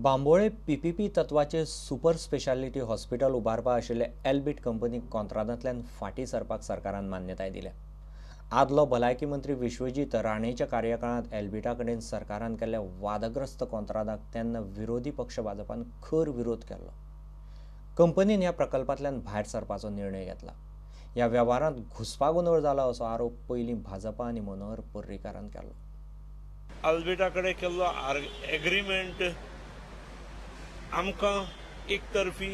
Bambolim PPP तत्वाचे super speciality hospital उबारपा आशिल्ले एल्बिट कंपनी कॉन्त्रादांतल्यान फाटीं सरपाक सरकारान मान्यताय दिल्या. आदलो भलायकी मंत्री विश्वजीत राणेच्या कार्यकाळांत एल्बिटा कडेन सरकारान केल्ल्या वादग्रस्त कॉन्त्रादाक तेन्ना विरोधी पक्ष भाजपान खर विरोध केल्लो. कंपनीन ह्या प्रकल्पांतल्यान भायर सरपाचो निर्णय घेतला. ह्या वेव्हारांत घुस्पागोंदळ जाला असो आरोप पयलीं भाजपा आनी मनोहर पर्रीकारान केल्लो. अल्बिटा कडेन केल्लो एग्रीमेंट आमकां एकतर्फी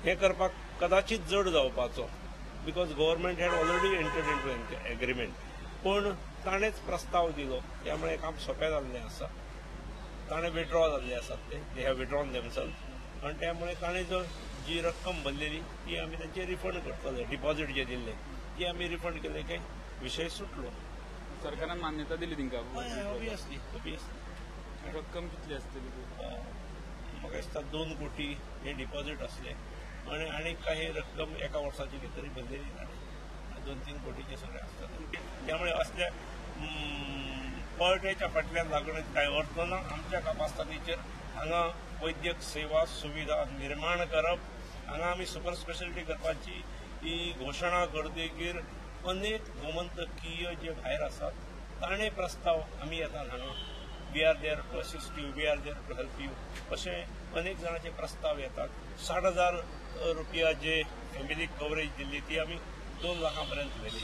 हें करपाक कदाचित जड जावपाचो, because government had already entered into agreement. पूण ताणेंच प्रस्ताव दिलो, त्यामुळे काम सोंपें जाल्लें आसा. ताणें विड्रॉ जाल्ले आसात, ते they have withdrawn themselves. आनी त्यामुळे ताणें जो जी रक्कम भरलेली ती आमी तांचे रिफंड करतले. डिपॉझिट जे दिल्ले ती आमी रिफंड केले काय विशय सुटलो. सरकारान मान्यता दिली तांकां? Obviously obviously. रक्कम कितली आसतली? म्हाका दिसता 2 कोटी हे डिपॉझिट आसले आनी आनी काही रक्कम एका वर्साची कितें तरी भरलेली ताणें, 2-3 कोटीचे सगळे आसतात. त्यामुळे असल्या पळटेच्या फाटल्यान लागून कांय अर्थ ना. आमच्या कापास्तादीचेर हांगा वैद्यक सेवा सुविधा निर्माण करप, हांगा आमी सुपर स्पेशालिटी करपाची ही घोशणा करतकीर अनेक गोमंतकीय जे भायर आसात ताणें प्रस्ताव आमी येतात हांगा, we are there to assist you, we are there to help you, अशें अनेक जाणांचे प्रस्ताव येतात. 60,000 रुपया जे फॅमिलीक कवरेज दिल्ली ती आमी 2 लाखां पर्यंत व्हेली,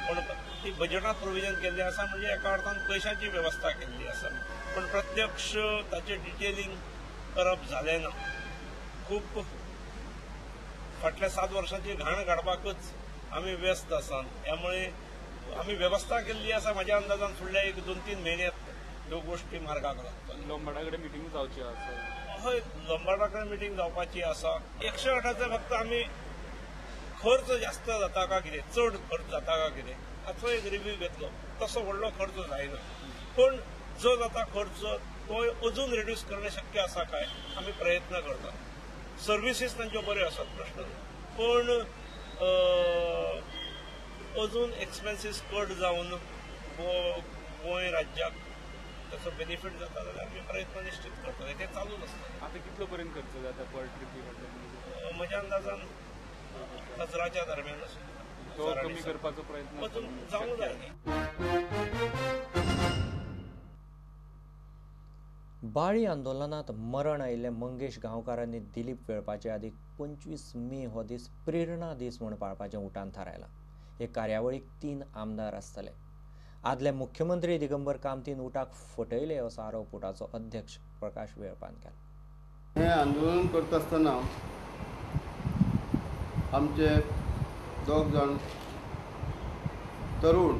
पूण ती बजेटांत प्रोविजन केल्लें आसा, म्हणजे एका अर्थान पयशांची वेवस्था केल्ली आसा, पूण प्रत्यक्ष ताचें डिटेलिंग करप जालें ना. खूब फाटल्या 7 वर्सांची घाण काडपाकूच आमी व्यस्त आसात. त्यामुळे आमी वेवस्था केल्ली आसा. म्हाज्या अंदाजान फुडल्या एक 2-3 म्हयन्यांत ह्यो गोष्टी मार्गाक लागतल्यो. लोंबार्डा कडेन मिटींग जावची आसा? हय, लोंबार्डा कडेन मिटींग जावपाची आसा. 108 फक्त आमी खर्च जास्त जाता का कितें, चड खर्च जाता का कितें हाचो एक रिव्यू घेतलो. तसो व्हडलो खर्च जायना, पूण जो जाता खर्च तो अजून रिड्यूस करणे शक्य आसा काय आमी प्रयत्न करतात. सर्विसीस तांच्यो बऱ्यो आसात, प्रश्न ना, पूण अजून एक्सपेन्सीस कट जावन गोंय राज्याक ताचो बेनिफीट जाता जाल्यार आमी प्रयत्न निश्चित करतले. ते चालूच आसता. आतां कितलो पर्यंत खर्च जाता पर ट्रिपी? म्हज्या अंदाजान 1000च्या दरम्यान आसूं, तो कमी करपाचो प्रयत्न अजून जावंक जाय. बाळी आंदोलनात मरण आयिल्ले मंगेश गांवकार आनी दिलीप वेळपाचे आदी 25 मे हो दीस प्रेरणा दीस म्हूण पाळपाचें उटान थारायलां. हे कार्यावळीक 3 आमदार आसतले. आदले मुख्यमंत्री दिगंबर कामतीन उटाक फटयले असो आरोप उटाचो अध्यक्ष प्रकाश वेळपान केला. हें आंदोलन करता आसतना आमचे 2 जाण तरुण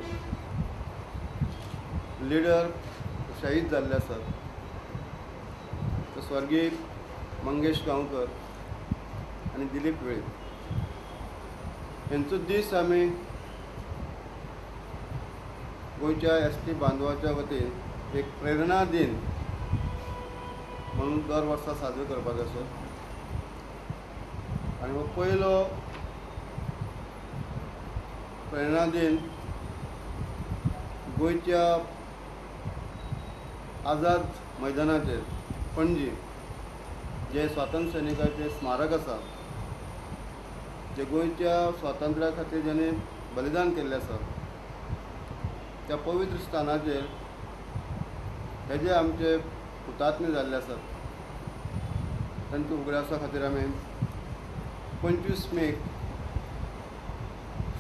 लिडर शहीद जाल्ले आसात, स्वर्गीय मंगेश गांवकर आनी दिलीप वेळीप. हेंचो दीस आमी गोंयच्या एस टी बांधवाच्या वतीन एक प्रेरणा दिन म्हणून दर वर्सा साजरो करपाचो आसा. आनी हो पयलो प्रेरणा दिन गोंयच्या आझाद मैदानाचेर पणजी जे स्वातंत्र्य सैनिकांचें स्मारक आसा, जे गोंयच्या स्वातंत्र्या खातीर ज्यांनी बलिदान केल्लें आसा, त्या पवित्र स्थानाचेर हे जे आमचे हुतात्मे जाल्ले आसात तांच्या उगडासा खातीर आमी 25 मेक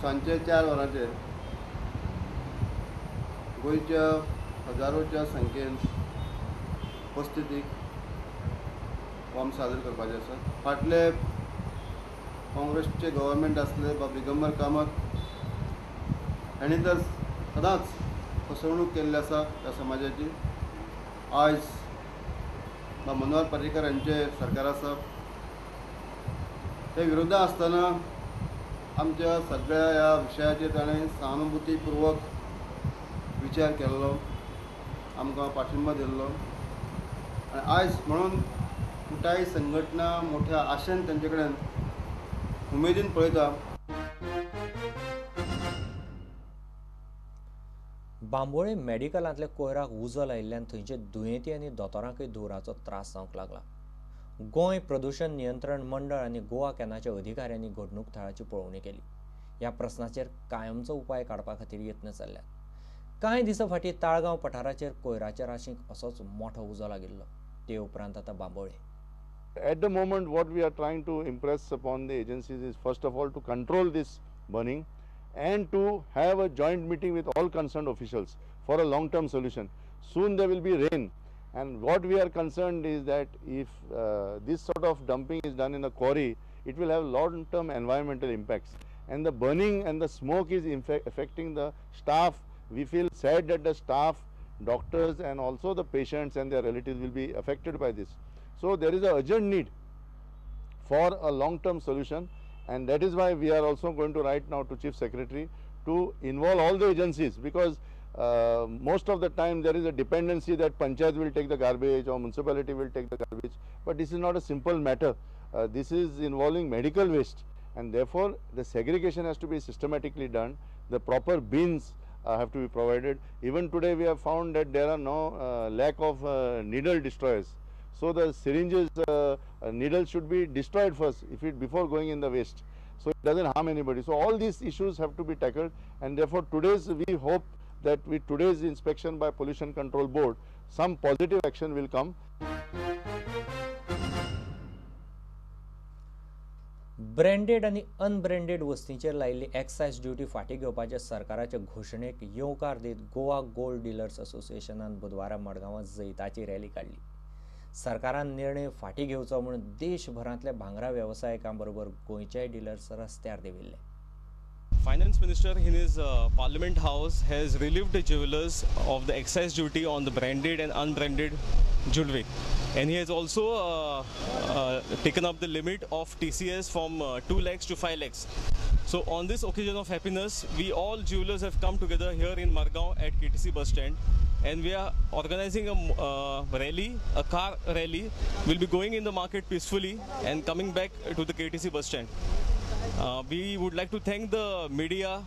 सांजचे 4 वरांचेर गोंयच्या हजारोच्या संख्येन उपस्थितीक हो आमी साजरो करपाचें आसा. फाटले काँग्रेसचे गव्हर्मेंट आसले बाब दिगंबर कामत हांणी तर सदांच फसवणूक केल्ली आसा त्या समाजाची. आयज बाब मनोहर पर्रीकर हांचे सरकार आसा, ते विरोधा आसतना आमच्या सगळ्या ह्या विशयाचेर ताणें सहानुभूतीपूर्वक विचार केल्लो, आमकां पाठिंबा दिल्लो. आनी आयज म्हणून कुटाई संघटना मोठ्या आशेन तांचे कडेन उमेदीन पळयता. बांबोळे मेडिकलांतल्या कोयराक उजो लायिल्ल्यान थंयचे दुयेंती आनी दोतोरांकय धुंवराचो त्रास जावंक लागला. गोंय प्रदूषण नियंत्रण मंडळ आनी गोवा कॅनाच्या अधिकाऱ्यांनी घडणूक थळाची पळोवणी केली. ह्या प्रस्नाचेर कायमचो उपाय काडपा खातीर यत्न चल्ल्यात. कांय दिसां फाटीं ताळगांव पठाराचेर कोयराच्या राशींक असोच मोठो उजो लागिल्लो. ते उपरांत आतां Bambolim. At the moment, what we are trying to impress upon the agencies is first of all to control this burning and to have a joint meeting with all concerned officials for a long-term solution. Soon there will be rain, and what we are concerned is that if this sort of dumping is done in the quarry, it will have long-term environmental impacts. And the burning and the smoke is affecting the staff. We feel sad that the staff, doctors and also the patients and their relatives will be affected by this. So there is an urgent need for a long-term solution, and that is why we are also going to write now to Chief Secretary to involve all the agencies, because most of the time there is a dependency that panchayat will take the garbage or municipality will take the garbage, but this is not a simple matter. This is involving medical waste, and therefore the segregation has to be systematically done. The proper bins have to be provided. Even today we have found that there are no lack of needle destroyers. So the syringes, needles should be destroyed first if it before going in the waste, so it doesn't harm anybody. So all these issues have to be tackled, and therefore today's, we hope that with today's inspection by Pollution Control Board, some positive action will come. Branded आनी unbranded वस्तींचेर लायिल्ली excise duty फाटीं घेवपाच्या सरकाराचे घोशणेक येवकार दीत Goa gold dealers असोसिएशनान बुधवारा मडगांवां जैताची rally काडली. सरकारान निर्णय फाटीं घेवचो म्हूण देशभरांतल्या भांगरा वेवसायिकां बरोबर गोंयचेय डिलर्स रस्त्यार देंविल्ले. Finance Minister in his Parliament House has relieved the jewelers of the excise duty on the branded and unbranded jewelry, and he has also taken up the limit of TCS from 2 lakhs to 5 lakhs. So on this occasion of happiness, we all jewelers have come together here in Margao at KTC bus stand, and we are organizing a rally, a car rally. We'll be going in the market peacefully and coming back to the KTC bus stand. We would like to thank the media,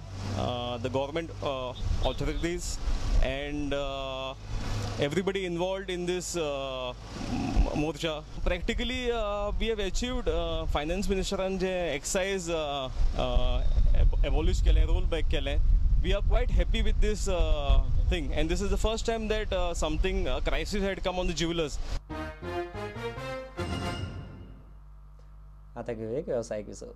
the government authorities, and everybody involved in this morcha. Practically, we have achieved Finance Minister and excise abolish kele, roll back kele. We are quite happy with this thing, and this is the first time that something crisis had come on the jewelers. आता घेऊया एक व्यावसायिक विसव.